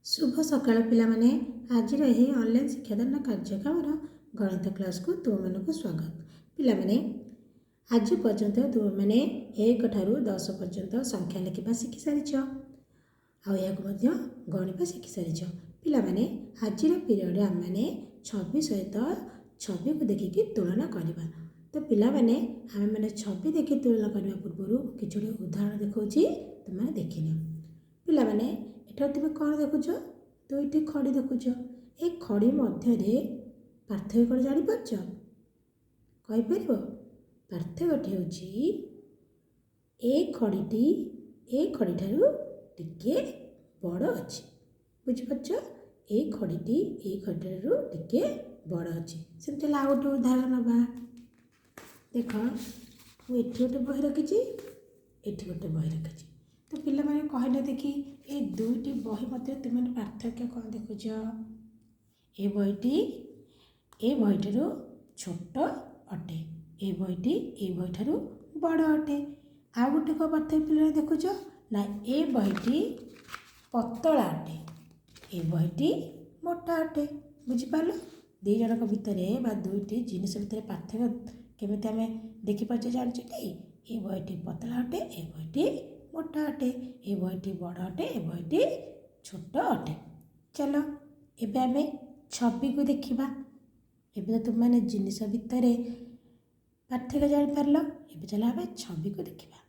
ଶୁଭ ସକାଳ ପିଲାମାନେ। ଆଜିର ଏହି ଅନଲାଇନ୍ ଶିକ୍ଷାଦାନ କାର୍ଯ୍ୟକ୍ରମର ଗଣିତ କ୍ଲାସ୍କୁ ତୁମମାନଙ୍କୁ ସ୍ୱାଗତ। ପିଲାମାନେ, ଆଜି ପର୍ଯ୍ୟନ୍ତ ତୁମେମାନେ 1 ଠାରୁ 10 ପର୍ଯ୍ୟନ୍ତ ସଂଖ୍ୟା ଲେଖିବା ଶିଖି ସାରିଛ ଆଉ ଏହାକୁ ମଧ୍ୟ ଗଣିବା ଶିଖି ସାରିଛ। ପିଲାମାନେ, ଆଜିର ପିରିୟଡ଼ରେ ଆମେମାନେ ଛବି ସହିତ ଛବିକୁ ଦେଖିକି ତୁଳନା କରିବା। ତ ପିଲାମାନେ, ଆମେମାନେ ଛବି ଦେଖି ତୁଳନା କରିବା ପୂର୍ବରୁ କିଛି ଗୁଡ଼ିଏ ଉଦାହରଣ ଦେଖାଉଛି, ତୁମେମାନେ ଦେଖିନିଅ। ପିଲାମାନେ, ଏଠାରେ ତୁମେ କ'ଣ ଦେଖୁଛ? ଦୁଇଟି ଖଡ଼ି ଦେଖୁଛ। ଏ ଖଡ଼ି ମଧ୍ୟରେ ପାର୍ଥକ୍ୟ କ'ଣ ଜାଣିପାରୁଛ? କହିପାରିବ? ପାର୍ଥକ୍ୟଟି ହେଉଛି, ଏ ଖଡ଼ିଟି ଏ ଖଡ଼ିଠାରୁ ଟିକିଏ ବଡ଼ ଅଛି। ବୁଝିପାରୁଛ? ଏ ଖଡ଼ିଟି ଏ ଖଡ଼ିଠାରୁ ଟିକିଏ ବଡ଼ ଅଛି। ସେମିତି ହେଲେ ଆଉ ଗୋଟେ ଉଦାହରଣ ନେବା। ଦେଖ, ମୁଁ ଏଠି ଗୋଟେ ବହି ରଖିଛି, ଏଠି ଗୋଟେ ବହି ରଖିଛି। ତ ପିଲାମାନେ, କହିଲେ ଦେଖି, ଏ ଦୁଇଟି ବହି ମଧ୍ୟରେ ତୁମେ ପାର୍ଥକ୍ୟ କ'ଣ ଦେଖୁଛ? ଏ ବହିଟି ଏ ବହିଠାରୁ ଛୋଟ ଅଟେ, ଏ ବହିଟି ଏ ବହିଠାରୁ ବଡ଼ ଅଟେ। ଆଉ ଗୋଟେ କ'ଣ ପାର୍ଥକ୍ୟ ପିଲାମାନେ ଦେଖୁଛ? ନା, ଏ ବହିଟି ପତଳା ଅଟେ, ଏ ବହିଟି ମୋଟା ଅଟେ। ବୁଝିପାରିଲ? ଦୁଇ ଜଣଙ୍କ ଭିତରେ ବା ଦୁଇଟି ଜିନିଷ ଭିତରେ ପାର୍ଥକ୍ୟ କେମିତି ଆମେ ଦେଖିପାରୁଛେ, ଜାଣିଛୁ ଟି? ଏ ବହିଟି ପତଳା ଅଟେ, ଏ ବହିଟି ମୋଟା ଅଟେ। ଏ ବହିଟି ବଡ଼ ଅଟେ, ଏ ବହିଟି ଛୋଟ ଅଟେ। ଚାଲ, ଏବେ ଆମେ ଛବିକୁ ଦେଖିବା। ଏବେ ତ ତୁମେମାନେ ଜିନିଷ ଭିତରେ ପାର୍ଥକ୍ୟ ଜାଣିପାରିଲ। ଏବେ ଚାଲ ଆମେ ଛବିକୁ ଦେଖିବା।